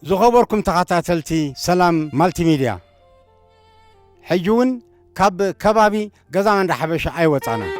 ዝኸበርኩም ተኸታተልቲ ሰላም ማልቲሚድያ፣ ሕጂ እውን ካብ ከባቢ ገዛ ማንዳ ሓበሻ ኣይወጻናን።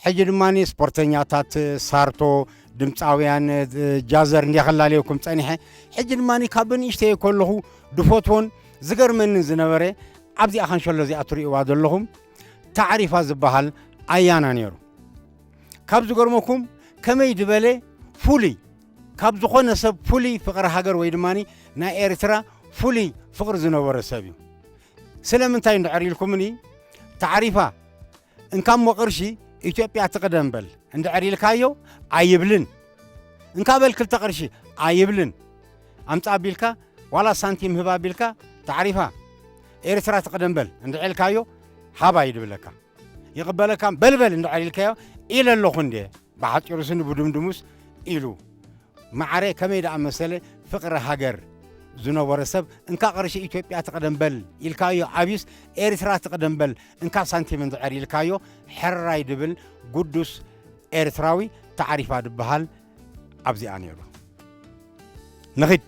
ሕጂ ድማ ስፖርተኛታት ሳርቶ፣ ድምፃውያን ጃዘር እንዲያ ከላለየኩም ፀኒሐ። ሕጂ ድማ ካብ ንእሽተይ ከለኹ ድፈትዎን ዝገርመንን ዝነበረ፣ ኣብዚኣ ካንሸሎ እዚኣ ትርእይዋ ዘለኹም፣ ታዕሪፋ ዝበሃል ኣያና ነይሩ። ካብ ዝገርመኩም፣ ከመይ ዝበለ ፍሉይ፣ ካብ ዝኾነ ሰብ ፍሉይ ፍቕሪ ሃገር ወይ ድማ ናይ ኤርትራ ፍሉይ ፍቕሪ ዝነበሮ ሰብ እዩ። ስለምንታይ እንድሕር ኢልኩምኒ፣ ታዕሪፋ፣ እንካ እሞ ቅርሺ ኢትዮጵያ ትቕደም በል እንድሕር ኢልካዮ ኣይብልን። እንካ በል ክልተ ቅርሺ ኣይብልን። ኣምጻ ኣቢልካ ዋላ ሳንቲም ህብ ኣቢልካ፣ ታዕሪፋ፣ ኤርትራ ትቕደም በል እንድሕር ኢልካዮ ሃባ እዩ ድብለካ። ይቕበለካ። በልበል እንድሕር ኢልካዮ፣ ኢለ ኣለኹ እንዴ፣ ብሓጺሩ ስኒ ብድምድሙስ ኢሉ። ማዕረ ከመይ ደኣ መሰለ ፍቕሪ ሃገር ዝነበሮ ሰብ፣ እንካ ቅርሺ ኢትዮጵያ ትቕደም በል ኢልካዮ ኣብዩስ፣ ኤርትራ ትቕደም በል እንካ ሳንቲም እንድሕር ኢልካዮ፣ ሕራይ ድብል ግዱስ ኤርትራዊ ታዕሪፋ ድበሃል ኣብዚኣ ነይሩ። ንኺድ።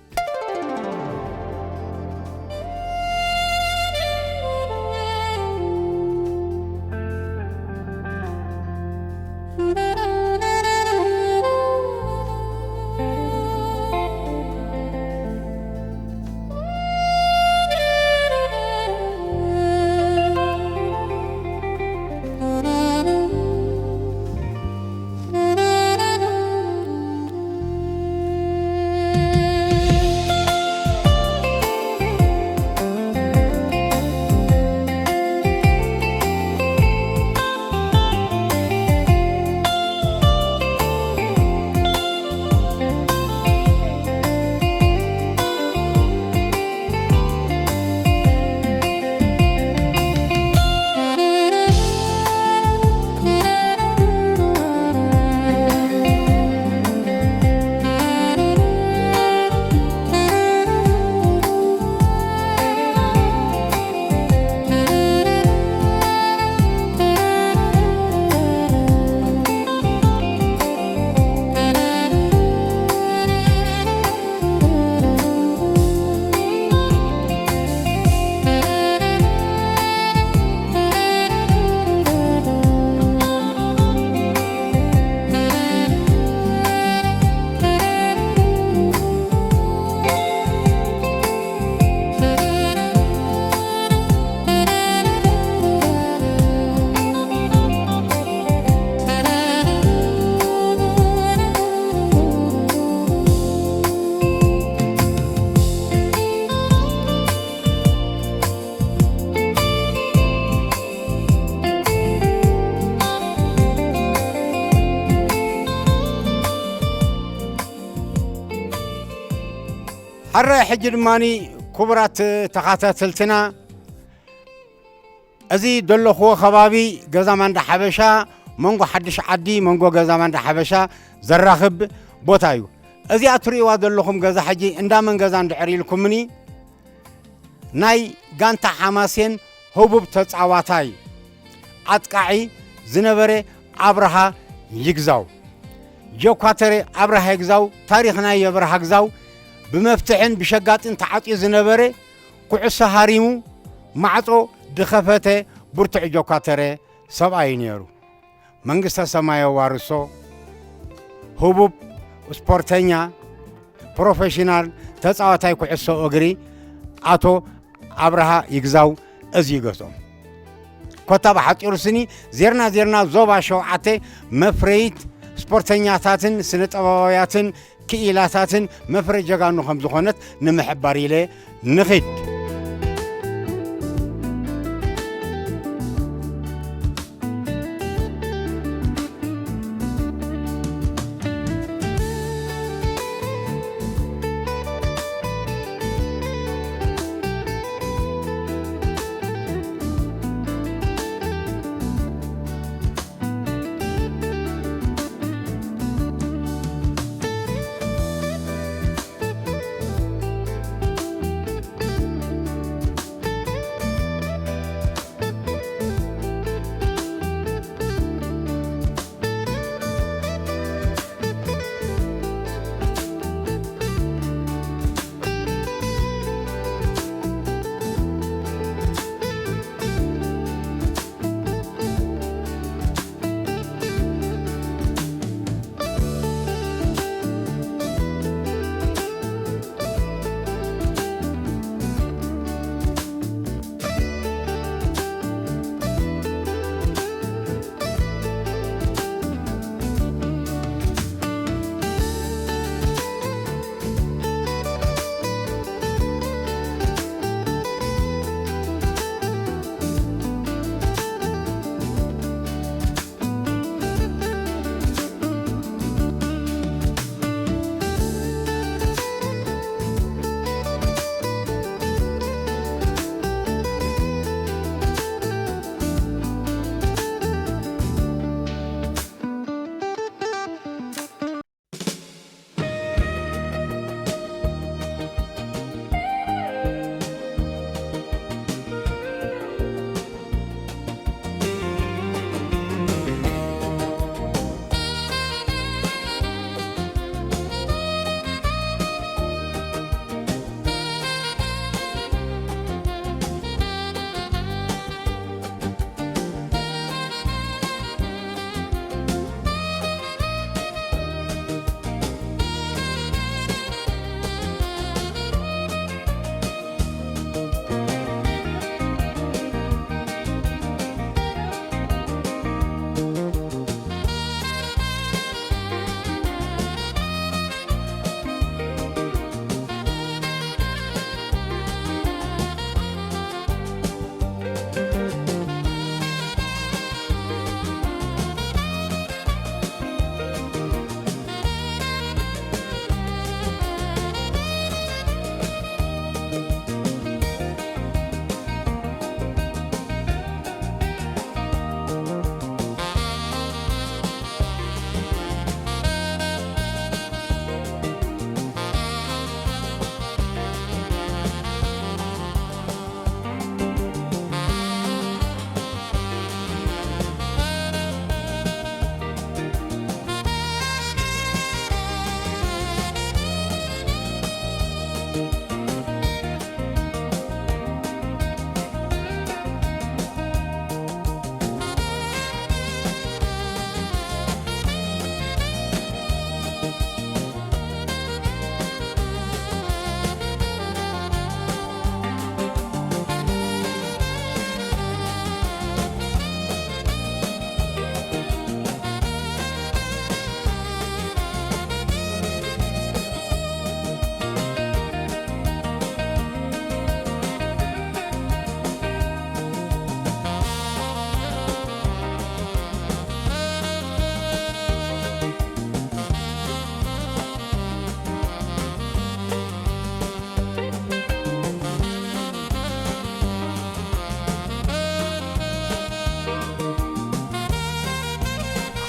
ሕረ ሕጂ ድማ ክቡራት ተኸታተልትና፣ እዚ ዘለኹዎ ከባቢ ገዛ ማንዳ ሓበሻ፣ መንጎ ሓድሽ ዓዲ፣ መንጎ ገዛ ማንዳ ሓበሻ ዘራኽብ ቦታ እዩ። እዚኣ ትርእይዋ ዘለኹም ገዛ ሕጂ እንዳ መን ገዛ እንድሕር ኢልኩምኒ፣ ናይ ጋንታ ሓማሴን ህቡብ ተጻዋታይ ኣጥቃዒ ዝነበረ ኣብርሃ ይግዛው። ጆካተረ ኣብርሃ ይግዛው፣ ታሪኽ ናይ ኣብርሃ ግዛው፣ ብመፍትሕን ብሸጋጥን ተዓጽዩ ዝነበረ፣ ኩዕሶ ሃሪሙ ማዕጾ ድኸፈተ ብርቱዕ ጆካተረ ሰብኣይ ነይሩ። መንግስተ ሰማይ የዋርሶ። ህቡብ ስፖርተኛ፣ ፕሮፌሽናል ተጻዋታይ ኩዕሶ እግሪ ኣቶ ኣብርሃ ይግዛው እዚ ይገዝኦም። ኮታ ብሓጺሩ ስኒ ዜርና ዜርና ዞባ ሸውዓተ መፍረይት ስፖርተኛታትን ስነ ጥበባውያትን ክኢላታትን መፍረ ጀጋኑ ከም ዝኾነት ንምሕባር ኢለ ንኺድ።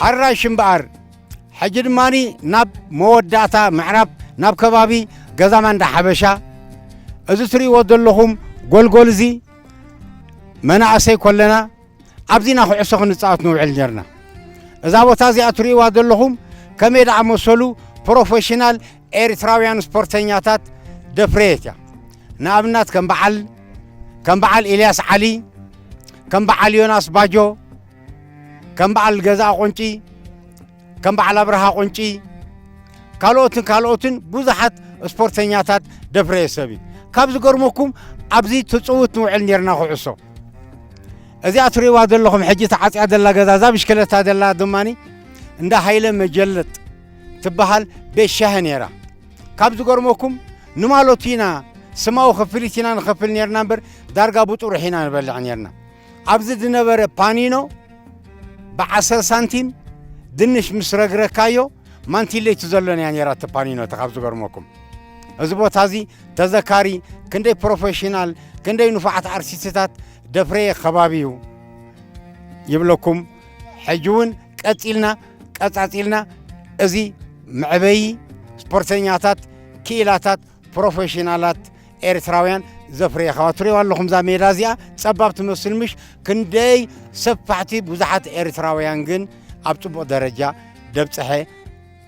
ኣራሽ እምበኣር፣ ሕጂ ድማኒ ናብ መወዳእታ ምዕራብ፣ ናብ ከባቢ ገዛ ማንዳ ሓበሻ፣ እዚ ትርእይዎ ዘለኹም ጎልጎል እዚ መናእሰይ ኮለና ኣብዚና ኩዕሶ ክንጻወት ንውዕል ኔርና። እዛ ቦታ እዚኣ ትርእይዋ ዘለኹም ከመይ ደኣ መሰሉ ፕሮፌሽናል ኤርትራውያን ስፖርተኛታት ደፍረየት እያ። ንኣብነት ከም በዓል፣ ከም በዓል ኢልያስ ዓሊ፣ ከም በዓል ዮናስ ባጆ፣ ከም በዓል ገዛእ ቁንጪ፣ ከም በዓል ኣብርሃ ቁንጪ፣ ካልኦትን ካልኦትን ብዙሓት ስፖርተኛታት ደፍረየ ሰብ እዩ። ካብ ዝገርመኩም ኣብዚ ትጽውት ንውዕል ኔርና ኩዕሶ። እዚኣ ትርእይዋ ዘለኹም ሕጂ ተዓጽያ ዘላ ገዛ፣ እዛ ብሽክለታ ዘላ ድማኒ እንዳ ሃይለ መጀለጥ ትበሃል ቤት ሻሂ ነይራ። ካብ ዝገርመኩም ንማለቱ ኢና ስማዊ ክፍሊት ኢና ንኸፍል ኔርና እምበር ዳርጋ ብጥሩሕ ኢና ንበልዕ ኔርና። ኣብዚ ዝነበረ ፓኒኖ ብዓሰርተ ሳንቲም ድንሽ ምስ ረግረካዮ ማንቲለይቲ ዘሎን እያ ነይራ እቲ ፓኒኖ እቲ ካብ ዝገርመኩም። እዚ ቦታ እዚ ተዘካሪ ክንደይ ፕሮፌሽናል ክንደይ ንፉዓት ኣርቲስትታት ደፍረየ ከባቢ እዩ ይብለኩም። ሕጂ እውን ቀጺልና ቀጻጺልና እዚ መዕበዪ ስፖርተኛታት ክኢላታት ፕሮፌሽናላት ኤርትራውያን ዘፍረየ ከባቢ ትርእይዋ ኣለኹም። እዛ ሜዳ እዚኣ ጸባብ ትመስል ምሽ፣ ክንደይ ሰፋሕቲ ብዙሓት ኤርትራውያን ግን ኣብ ጽቡቕ ደረጃ ደብጽሐ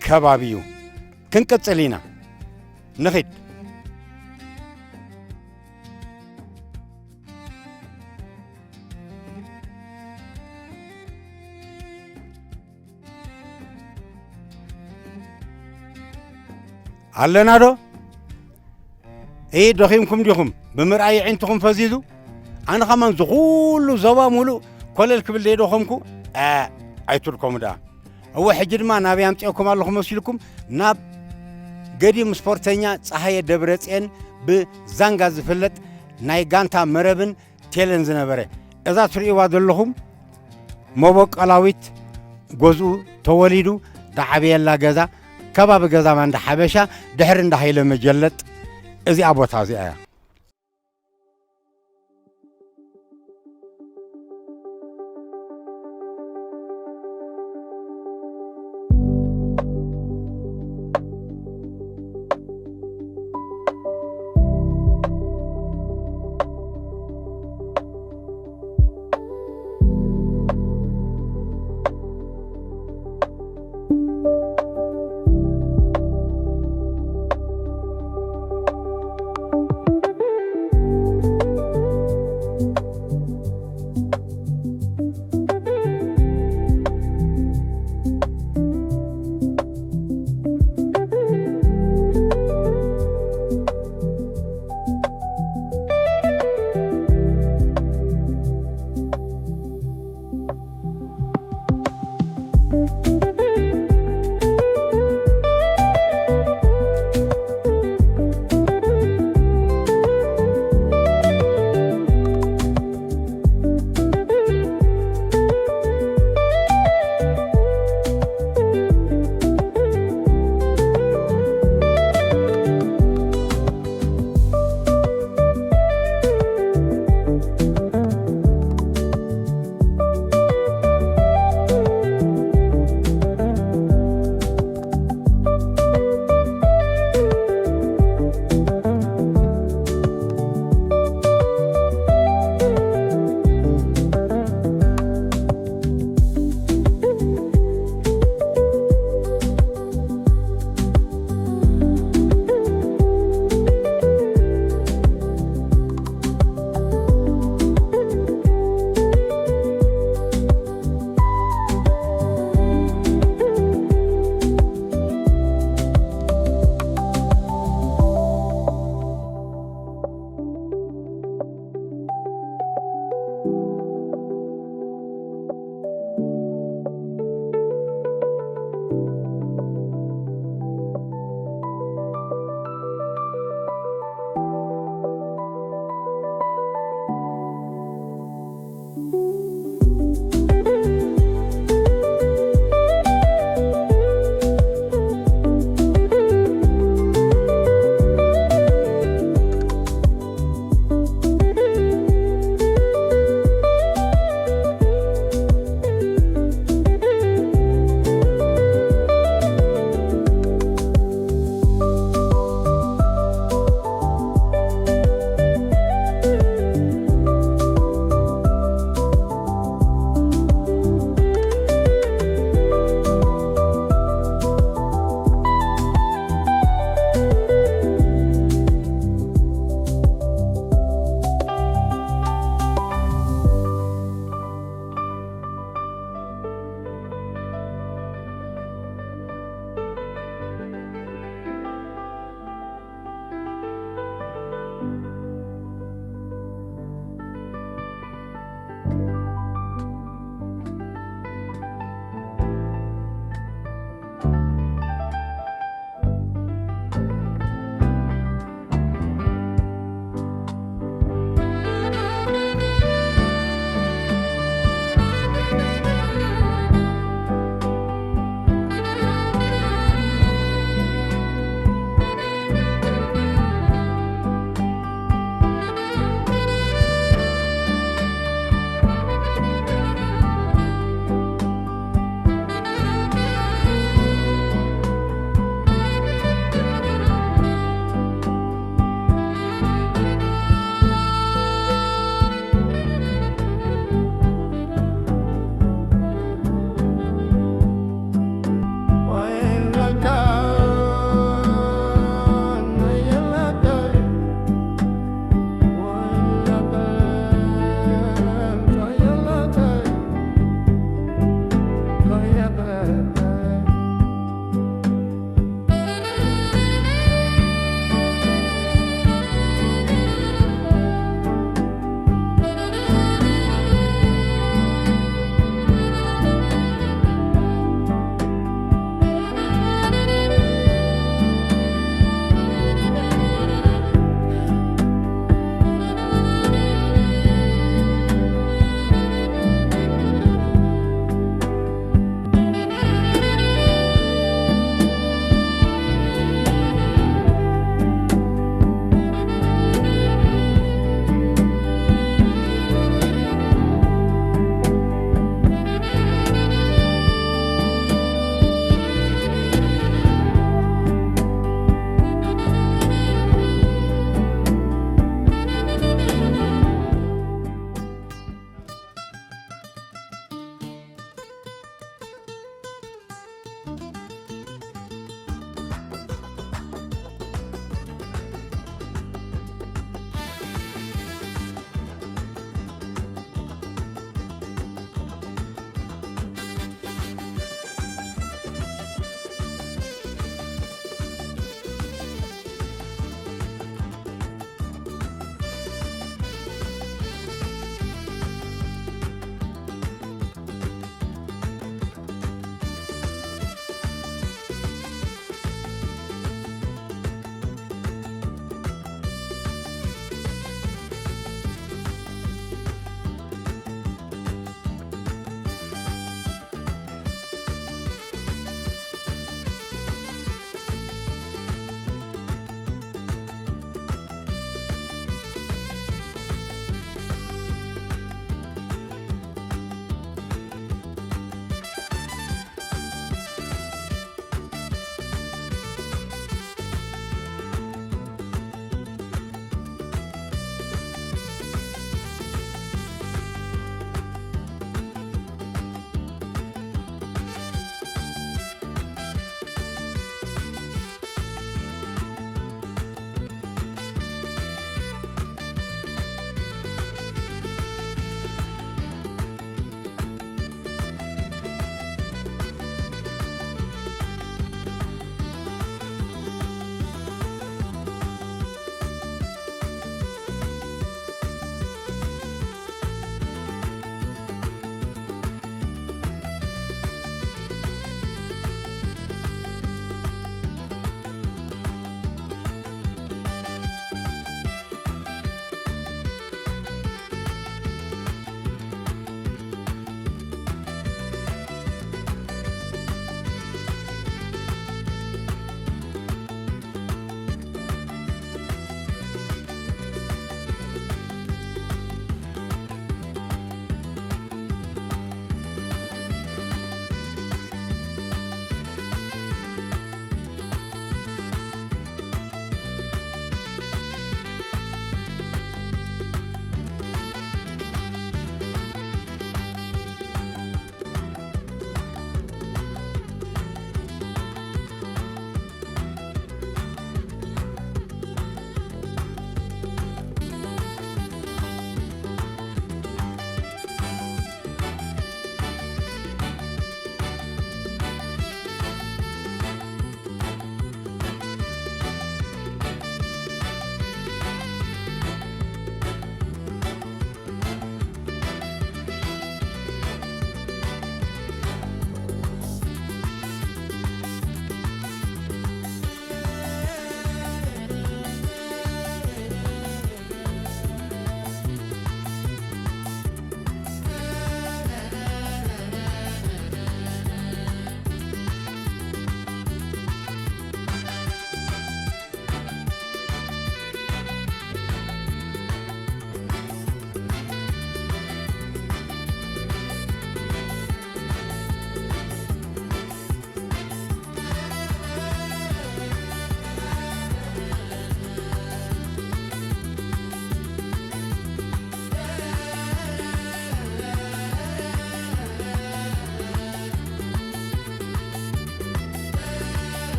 ከባቢ እዩ። ክንቅጽል ኢና። ንኺድ። ኣለና ዶ? እ፣ ደኺምኩም ዲኹም? ብምርኣይ ኣዒንትኹም ፈዚዙ? ኣነ ኸማን ዝኹሉ ዞባ ሙሉእ ኮለል ክብል ደይደኸምኩ? እ፣ ኣይትድከሙ ደኣ። እወ፣ ሕጂ ድማ ናበይ ኣምጺኦኩም ኣለኹ መሲልኩም? ናብ ገዲም ስፖርተኛ ጸሃየ ደብረጽዮን ብዛንጋ ዝፍለጥ ናይ ጋንታ መረብን ቴለን ዝነበረ። እዛ ትርእይዋ ዘለኹም መበቆላዊት ገዝኡ ተወሊዱ ዝዓበየላ ገዛ፣ ከባቢ ገዛ ማንዳ ሓበሻ፣ ድሕሪ እንዳ ሃይለ መጀለጥ፣ እዚኣ ቦታ እዚኣ እያ።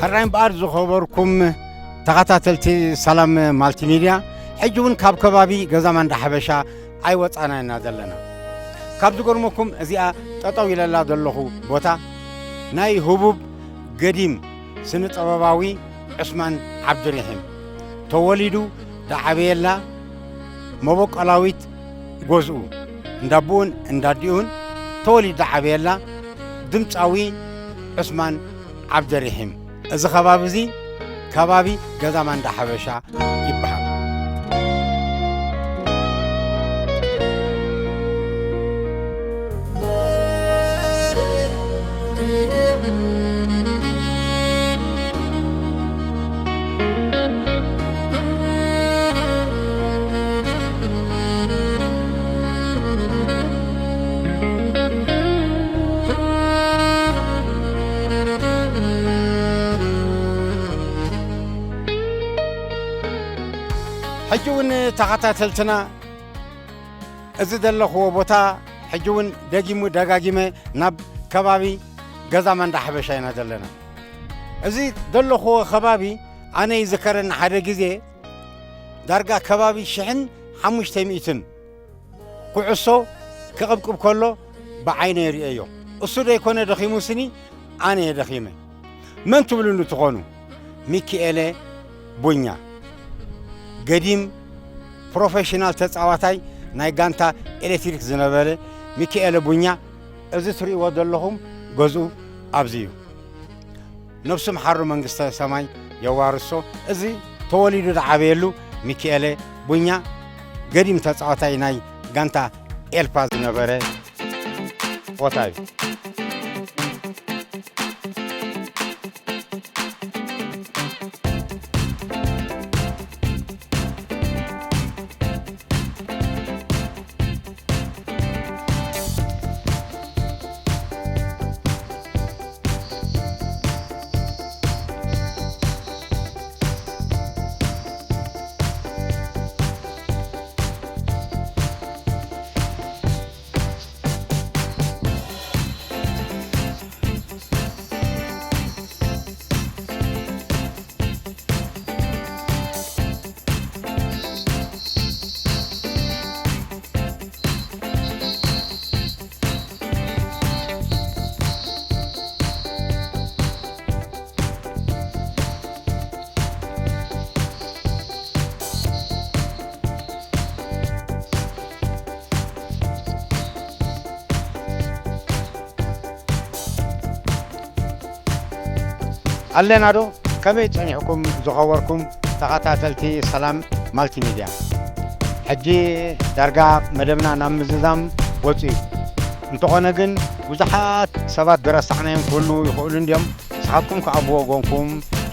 ጥራይ እምበኣር ዝኸበርኩም ተኸታተልቲ ሰላም ማልቲሚድያ፣ ሕጂ እውን ካብ ከባቢ ገዛ ማንዳ ሓበሻ ኣይወጻና ኢና ዘለና። ካብ ዝገርመኩም፣ እዚኣ ጠጠው ኢለላ ዘለኹ ቦታ ናይ ህቡብ ገዲም ስነ ጥበባዊ ዑስማን ዓብዱሪሒም ተወሊዱ ዝዓበየላ መበቆላዊት ገዝኡ፣ እንዳቦኡን እንዳዲኡን ተወሊዱ ዝዓበየላ ድምጻዊ ዑስማን ዓብደሪሒም። እዚ ከባቢ እዚ ከባቢ ገዛ ማንዳ ሓበሻ ይበሃል። ሕጂ እውን ተኸታተልትና፣ እዚ ዘለኽዎ ቦታ ሕጂ እውን ደጊሙ ደጋጊመ ናብ ከባቢ ገዛ ማንዳ ሓበሻ ኢና ዘለና። እዚ ዘለኽዎ ከባቢ ኣነ ይዝከረኒ፣ ሓደ ግዜ ዳርጋ ከባቢ ሽሕን ሓሙሽተ ሚእትን ኩዕሶ ክቕብቅብ ከሎ ብዓይነይ ርእየዮ። እሱ ደይኮነ ደኺሙ ስኒ፣ ኣነ እየ ደኺመ። መን ትብሉኒ ትኾኑ? ሚኪኤለ ቡኛ፣ ገዲም ፕሮፌሽናል ተጻዋታይ ናይ ጋንታ ኤሌክትሪክ ዝነበረ ሚኪኤለ ቡኛ፣ እዚ ትርእይዎ ዘለኹም ገዝኡ ኣብዚ እዩ። ነብሱ ምሓሩ መንግስተ ሰማይ የዋርሶ። እዚ ተወሊዱ ዝዓበየሉ ሚኪኤለ ቡኛ፣ ገዲም ተጻዋታይ ናይ ጋንታ ኤልፓ ዝነበረ ቦታ እዩ። ኣለና ዶ? ከመይ ጸኒሕኩም ዝኸበርኩም ተኸታተልቲ ሰላም ማልቲሚድያ? ሕጂ ዳርጋ መደብና ናብ ምዝዛም ወጺኡ። እንተኾነ ግን ብዙሓት ሰባት ዝረሳዕናዮም ክህልዉ ይኽእሉ እንድዮም። ንስኻትኩም ከኣ ብወገንኩም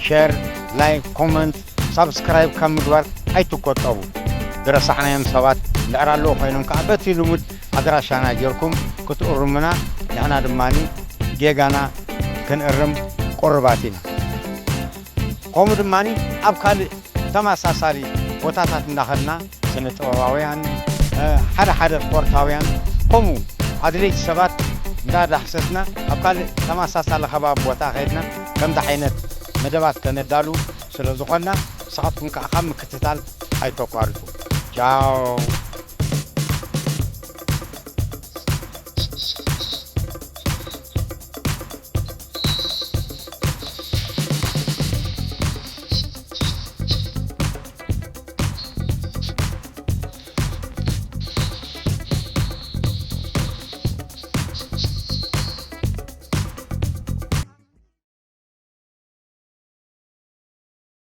ሸር፣ ላይክ፣ ኮመንት፣ ሳብስክራይብ ካብ ምግባር ኣይትቆጠቡ። ዝረሳዕናዮም ሰባት እንድሕር ኣለዉ ኮይኖም ከኣ በቲ ልሙድ ኣድራሻና ጌርኩም ክትእርሙና፣ ንሕና ድማ ጌጋና ክንእርም ቅሩባት ኢና። ከምኡ ድማ ኣብ ካልእ ተመሳሳሊ ቦታታት እንዳኸድና ስነ ጥበባውያን፣ እ፣ ሓደ ሓደ ስፖርታውያን፣ ከምኡ ኣድለይቲ ሰባት እንዳዳህሰስና ኣብ ካልእ ተመሳሳሊ ከባቢ ቦታ ከይድና ከምዚ ዓይነት መደባት ከነዳሉ ስለ ዝኾንና፣ ንስኻትኩም ከኣ ካብ ምክትታል ኣይተቋርጹ። ቻው።